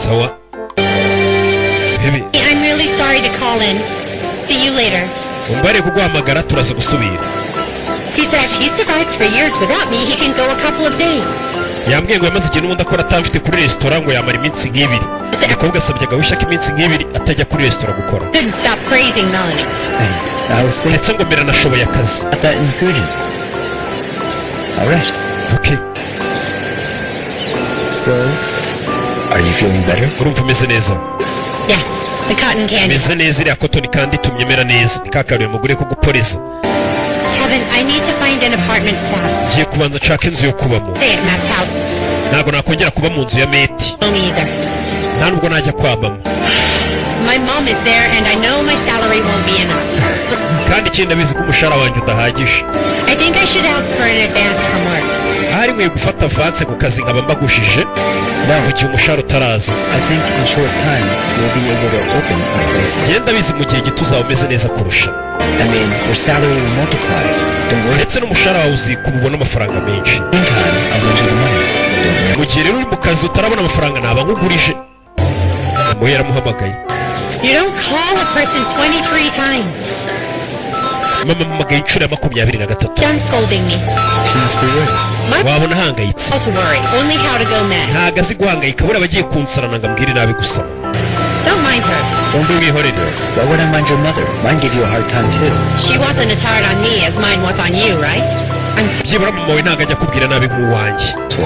Sawa hebe. I'm really sorry to call in. See you later. Umbare kuguhamagara, turaza gusubira. He said he survived 3 years without me. He can go a couple of days. Yambwiye ngo yamaze igihe n'ubundi akora atamfite kuri resitora, ngo yamara iminsi nk'ibiri. Umukobwa asabye agahushya k'iminsi nk'ibiri atajya kuri resitora gukora. Couldn't stop praising Melanie. Thanks. I was thinking Ndetse ngo mbere anashoboye akazi. about that intrusion. All right. Okay. So, are you feeling better? Urumva umeze neza? Yes, the cotton candy. Meze neza, iriya cotton candy itumye mera neza. Ni ka karuye mugure ko guporeza. Kevin, I need to find an apartment fast. Ngiye kubanza nshaka inzu yo kubamo. Stay at Matt's house. Ntabwo nakongera kuba mu nzu ya Matt. Alone either. Nta nubwo najya kwa mama. My mom is there, and I know my salary won't be enough. Kandi ikindi, ndabizi ko umushahara wanjye udahagije. I think I should ask for an advance from work. Ahari nkwiye gufata avance ku kazi nkaba mbagujije No. mu gihe umushahara utaraza. I think in short time you'll be able to open a place. Ngenda ndabizi, mu gihe gito uzaba umeze neza kurusha. I mean, your salary will multiply. Don't worry. Ndetse n'umushahara wawe uzikuba, ubona amafaranga menshi. Meantime, I'll lend you the money. Don't worry. Mu gihe rero uri mu kazi utarabona amafaranga, naba nkugurije. Mama we yaramuhamagaye. You don't call a person 23 times. Mama amuhamagaye inshuro ya 23. Done scolding me. She must be worried. My Wabona ahangayitse. to worry. Only how to go mad. Ntabwo azi guhangayika, buriya abagiye kunsarana ngo ambwire nabi gusa. Don't mind her. Don't be Mwihorere. ridiculous. Why would I mind your mother? Mine gave you a hard time too. She wasn't as hard on me as mine was on you, right? I'm Byibura mama wawe ntabwo ajya akubwira nabi nk'uwanjye. So,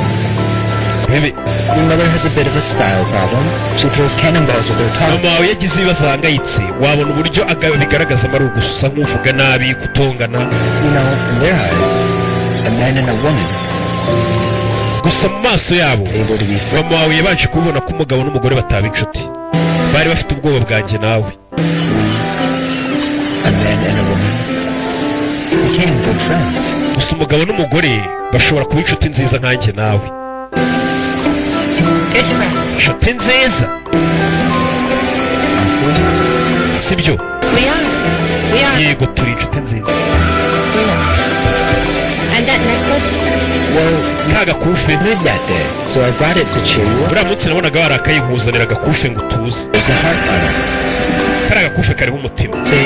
Bebe. your mother has a bit of a style problem. She throws cannonballs with her tongue. Mama wawe yagize ibibazo ahangayitse, wabona uburyo bigaragazamo ari ugusa nk'uvuga nabi, kutongana. You know, in their eyes, a man and a woman Gusa mu maso yabo, able to be friends. mama wawe yabanje kubibona ko umugabo n'umugore bataba inshuti. Bari bafite ubwoba bwanjye nawe. We, a man and a woman, became good friends. Gusa umugabo n'umugore bashobora kuba inshuti nziza nkanjye nawe. Good friends. Inshuti nziza. Aren't we? Sibyo? We are. We are. Yego, turi inshuti nziza. We are. And that necklace? Well, Ka gakufe? you moved that day, so I brought it to cheer you up. Uriya munsi nabonaga warakaye, nkuzanira agakufe ngo utuze. There's a heart on it. Kariya gakufe kariho umutima. Say,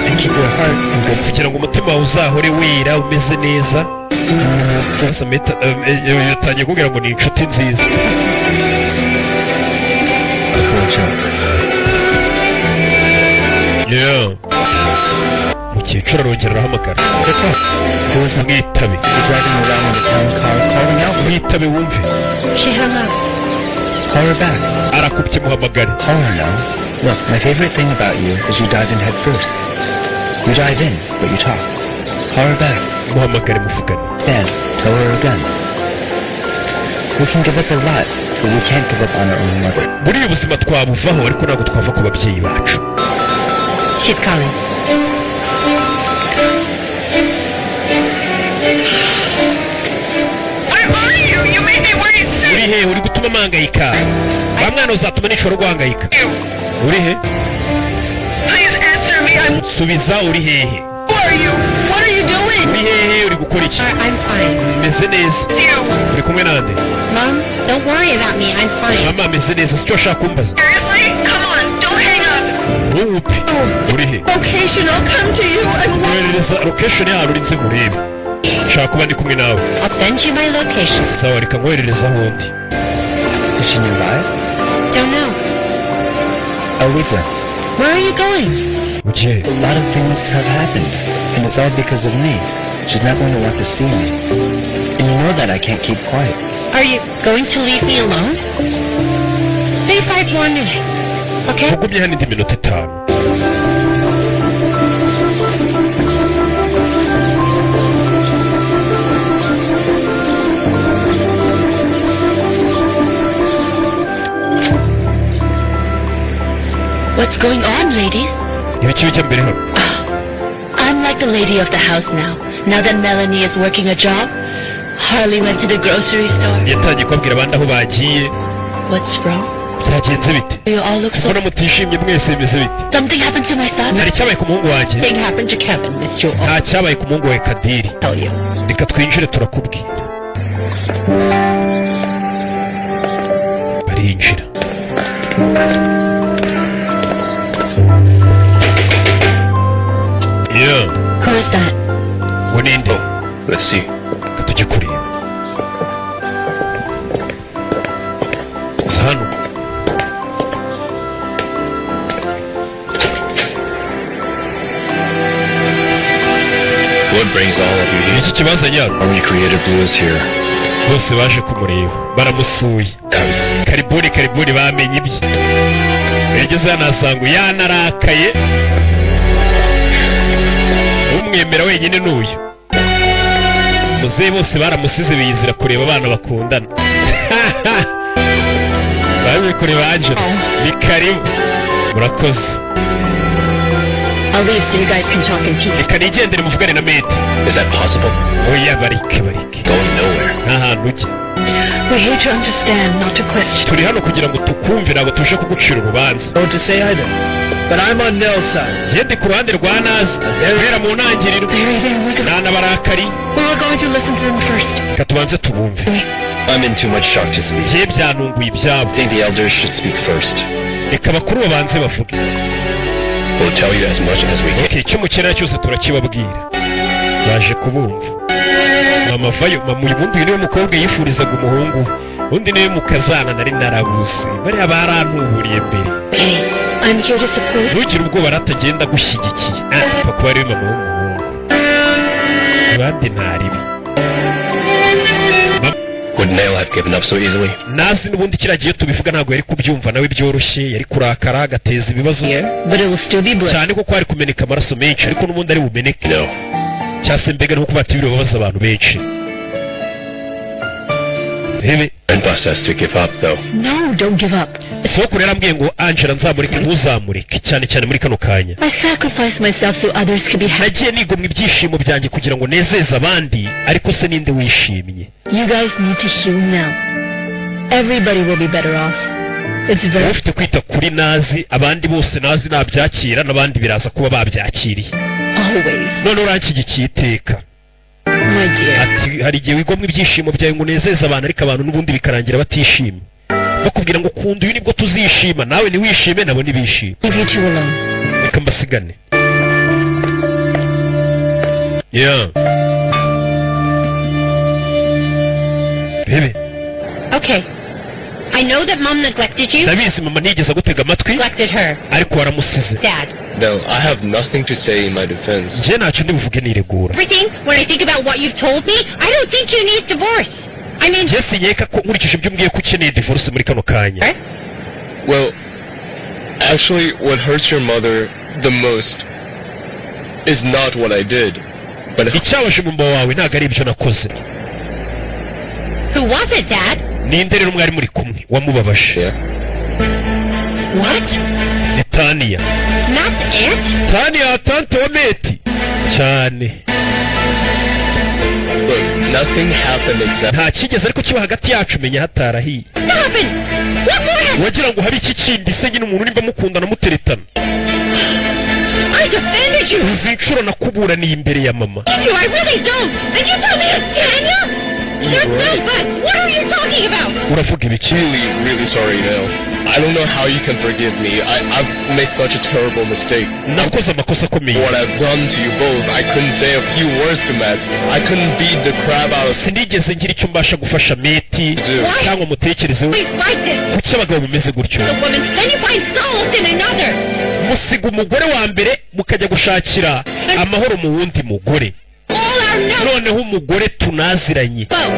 and keep your heart in good. Kugira ngo umutima wawe uzahore wera, umeze neza. Sasa yatangiye kubwira ngo ni inshuti nziza. A poor joke. Yeah. Mukecuru arongera arahamagara. Pick up. If it was my Mwitabe. be driving around in a town car calling out for me. Mwitabe wumve. She hung up. Call her back. Arakubye, muhamagare. Call her now. Look, my favorite thing about you is you dive in head first. You dive in, but you talk. Call her back. Muhamagare muvugane. Stand. Tell her again. We can give up a lot, but we can't give up on our own mother. Muri ubu buzima twabuvaho, ariko ntabwo twava ku babyeyi bacu. She's calling. Where are you? You made me worry sick. Uri he? Uri gutuma mpangayika wa mwana, uzatuma nishobora guhangayika. Uri he? Please answer me. I'm. Subiza, uri hehe? Who are you? What are you doing? Uri hehe? Uri gukora iki? I'm fine. Meze neza. You. Uri kumwe nande? Mom, don't worry about me. I'm fine. Mama, ameze neza, sicyo washaka kumbaza? Seriously? Come on. Don't hang up. Ntuwupfe. Uri he? Location. I'll come to you and. Mwoherereza location yahantu uri nze nkurebe, nshaka kuba ndi kumwe nawe. I'll send you my location. Sawa, reka nkoherereza aho undi. Is she nearby? Don't know. I'll leave her. Where are you going? Ugiye? A lot of things have happened, and it's all because of me. She's not going to want to see me. And you know that I can't keep quiet. Are you going to leave me alone? Stay 5 more minutes, okay? Ugumye hano indi minota 5. What's going on, ladies? Ibiki bijya mbere hano? I'm like the lady of the house now. Now that Melanie is working a job, Harley went to the grocery store. Yatangiye kubabwira abandi aho bagiye. What's wrong? Byagenze bite? You all look so. Mbona mutishimye mwese, bimeze bite? Something happened to my son? Hari icyabaye ku muhungu wanjye? Thing happened to Kevin, Miss Jewel. Nta cyabaye ku muhungu wawe Kadiri. Tell you. Reka twinjire, turakubwira. Barinjira. Yeah. Who is that? Ngo ninde? Let's see. Reka tujye kureba. Gusa hano. What brings all of you here? Iki kibazanye hano? Our recreated Blue is here. Bose baje kumureba, baramusuye. Karibuni, karibuni. Bamenye ibye. Yageze hano asanga yanarakaye. Umwemera wenyine n'uyu muzehe. Bose baramusize, biyizira kureba abana bakundana. Baje kureba Angela. Ni karibu, murakoze. I'll leave so you guys can talk in peace. Reka nigendere muvugane na Meti. Is that possible? Oya, bareke, bareke. Going nowhere. Nta hantu ujya. We're here to understand, not to question. Turi hano kugira ngo tukumve, ntabwo tuje kugucira urubanza. What to say either. But I'm on Nell's side. Ngende ku ruhande rwa Nazi guhera mu ntangiriro. Barry, there, we're, Nta n'abarakari. we were going to listen to them first. Reka tubanze tubumve. I'm in too much shock to speak. Njye byanunguye ibyabo. I think the elders should speak first. Reka abakuru babanze bavuge. We'll tell you as much as we can. Okay, icyo mukenera cyose turakibabwira. Baje kubumva. Mama vayo. Mama uyu bundi, uyu niwe mukobwa yifurizaga umuhungu we. Undi niwe mukazana nari narabuze. Bariya barantuburiye mbere. Okay, I'm here to support. Ntugire ubwoba, ratagenda agushyigikiye. Ah, pfa kuba ariwe mama w'umuhungu, abandi ntaribi. Would Nail have given up so easily? Nazi n'ubundi kiriya gihe tubivuga ntabwo yari kubyumva nawe byoroshye, yari kurakara agateza ibibazo. Here, but it will still be blood. Cyane kuko hari kumeneka amaraso menshi, ariko n'ubundi ari bumeneke. No. Cyangwa se mbega nuko batibiri babaza abantu benshi, rebe. Grandpa says to give up, though. No, don't give up. Sokuru yarambwiye ngo Angela nzamureke, ntuzamureke, cyane cyane muri kano kanya. I sacrificed myself so others could be happy. Nagiye nigomwa ibyishimo byanjye kugira ngo nezeze abandi, ariko se ninde wishimye? You guys need to heal now. Everybody will be better off. It's Wowe very ufite kwita kuri Nazi. Abandi bose, Nazi nabyakira n'abandi biraza kuba babyakiriye. Always, None uranshyigikiye iteka. My dear. Ati hari igihe wigomwa ibyishimo byawe ngo unezeze abantu, ariko abantu n'ubundi bikarangira batishimye. Bakubwira ngo kunda uyu nibwo tuzishima, nawe ntiwishime, nabo ntibishime. Leave you two alone. Reka mbasigane. Yeah. Rebe. Okay. I know that Mom neglected you. Ndabizi mama ntiyigeze agutega amatwi. Neglected her. Ariko waramusize. Dad. No, I have nothing to say in my defense. Njye ntacyo ndibuvuge niregura. Everything, when I think about what you've told me, I don't think you need divorce. I mean, Njye sinkeka ko nkurikije ibyo umbwiye ko ukeneye divorce muri kano kanya. Well, actually, what hurts your mother the most is not what I did, but Icyabaje mama wawe ntabwo ari ibyo nakoze. Who was it, Dad? Ninde rero mwari muri kumwe wamubabaje? Yeah. What? Ni Taniya. Matt's aunt? Taniya, tante wa Meti cyane. Look, nothing happened exactly. Nta kigeze ariko kiba hagati yacu, menya hatarahiye. Stop it! What more has Wagira ngo habe iki kindi se nyine, umuntu nimba mukundana muteretana? I defended you! Uzi inshuro nakuburaniye imbere ya mama? You, I really don't! And you tell me it's Tanya? There's no but! What are you talking about? Uravuga ibiki? Really, really sorry now. I don't know how you can forgive me. I've made such a terrible mistake. Nakoze amakosa akomeye. What I've done to you both, I couldn't say a few words to Matt. I couldn't beat the crap out of Sinigeze ngira icyo mbasha gufasha Meti cyangwa mutekerezeho. Please like this. Kuki abagabo bameze gutyo? The woman, then you find solace in another. Musiga umugore wa mbere mukajya gushakira amahoro mu wundi mugore. All our notes. Noneho umugore tunaziranye. Both.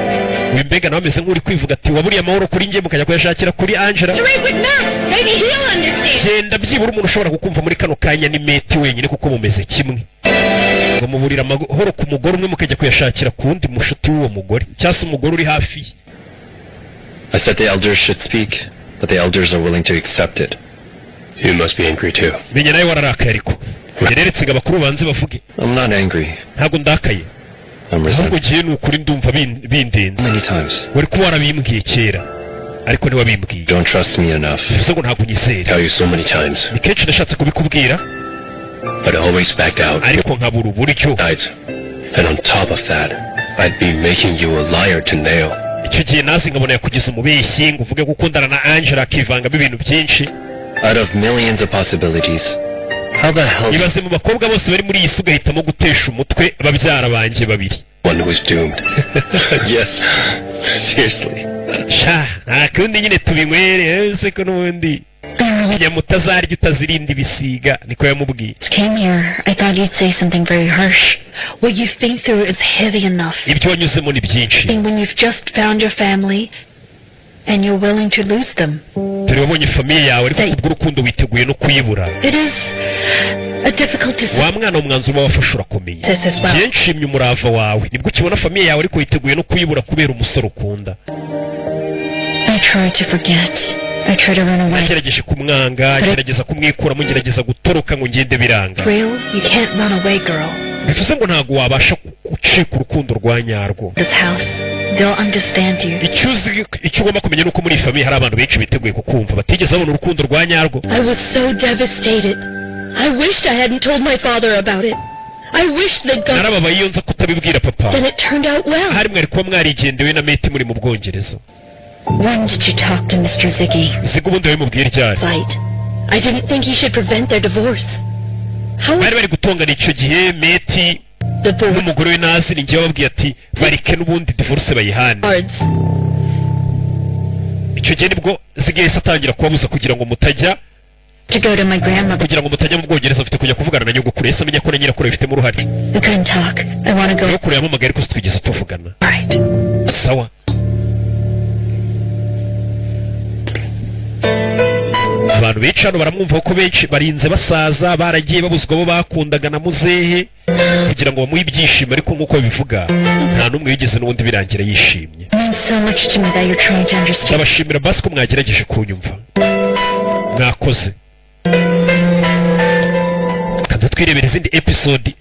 Uyu mbega nawe ameze nk'uri kwivuga ati waburiye amahoro kuri njye mukajya kuyashakira kuri Angela. To rape with Matt. Maybe he'll understand. Genda, byibura umuntu ushobora kukumva muri kano kanya ni Meti wenyine, kuko mumeze kimwe. Ngo muburira amahoro ku mugore umwe mukajya kuyashakira ku wundi mushuti w'uwo mugore cyangwa se umugore uri hafi ye. I said the elders should speak, but the elders are willing to accept it. You must be angry too. Menya nawe wararakaye, ariko yareretse ngo abakuru banze bavuge. I'm not angry. Ntabwo ndakaye. I'm Ahubwo resentful. ngiye ni ukuri ndumva bindenze. Many times. Wari kuba warabimbwiye kera, ariko ntiwabimbwiye. Don't trust me enough. Bivuze ngo ntabwo unyizera. Tell you so many times, Ni kenshi nashatse kubikubwira, but I always backed out. ariko nkabura uburyo. Nights. And on top of that, I'd be making you a liar to Nail. Icyo gihe nazi nkabona yakugize umubeshyi ngo uvuge ko ukundana na Angela, akivangamo ibintu byinshi. Out of millions of possibilities, how the hell Ibaze mu bakobwa bose bari muri iyi si, ugahitamo gutesha umutwe babyara banjye babiri. One who is doomed? Yes. Seriously. Sha, nta kundi nyine, tubinywere ese ko n'ubundi inyama utazarya utazirinda ibisiga, niko yamubwiye. Came here, I thought you'd say something very harsh. What you've been through is heavy enough. Ibyo wanyuzemo ni byinshi. And when you've just found your family and you're willing to lose them. Dore wabonye famille yawe, ariko kubw'urukundo witeguye no kuyibura. It is a difficult decision Wa mwana, umwanzuro uba wafashe urakomeye. as well. Njye nshimye umurava wawe. Nibwo ukibona famille yawe, ariko witeguye no kuyibura kubera umusore ukunda. I try to forget. I try to run away. Nagerageje kumwanga, ngerageza kumwikuramo, ngerageza gutoroka ngo ngende, biranga. Real, you can't run away, girl. Bivuze ngo ntabwo wabasha gucika urukundo rwa nyarwo. This house, they'll understand you. Icyo uzi, icyo ugomba kumenya ni uko muri iyi famille hari abantu benshi biteguye kukumva, batigeze babona urukundo rwa nyarwo. I was so devastated. I wished I hadn't told my father about it. I wished they'd gone. Narababaye iyo nza kutabibwira papa. Then it turned out well. Ahari mwari kuba mwarigendewe na Meti muri mu Bwongereza. When did you talk to Mr. Ziggy? Ziga ubundi wabimubwira ryari? Fight. I didn't think he should prevent their divorce. How Bari bari gutongana icyo gihe, Meti the n'umugore we Nazi. Ni njyewe wababwiye ati bareke n'ubundi divorce bayihane. Boards. Icyo gihe nibwo Ziga yahise atangira kubabuza kugira ngo mutajya To go to my grandmother. kugira ngo mutajya mu Bwongereza, mfite kujya kuvugana na nyogokuru. Yahise amenya ko na nyirakuru abifitemo uruhare. We couldn't talk. I want to go. Nyogokuru yampamagaye, ariko sitwigeze tuvugana. All right. Sawa. Abantu benshi hano baramwumva, kuko benshi barinze basaza baragiye babuzwa abo bakundaga na muzehe kugira ngo bamuhe ibyishimo, ariko nk'uko babivuga, nta n'umwe wigeze n'ubundi birangira yishimye. It means so much to me that you're trying to understand. Ndabashimira basi ko mwagerageje kunyumva, mwakoze. Kanze twirebera izindi episode.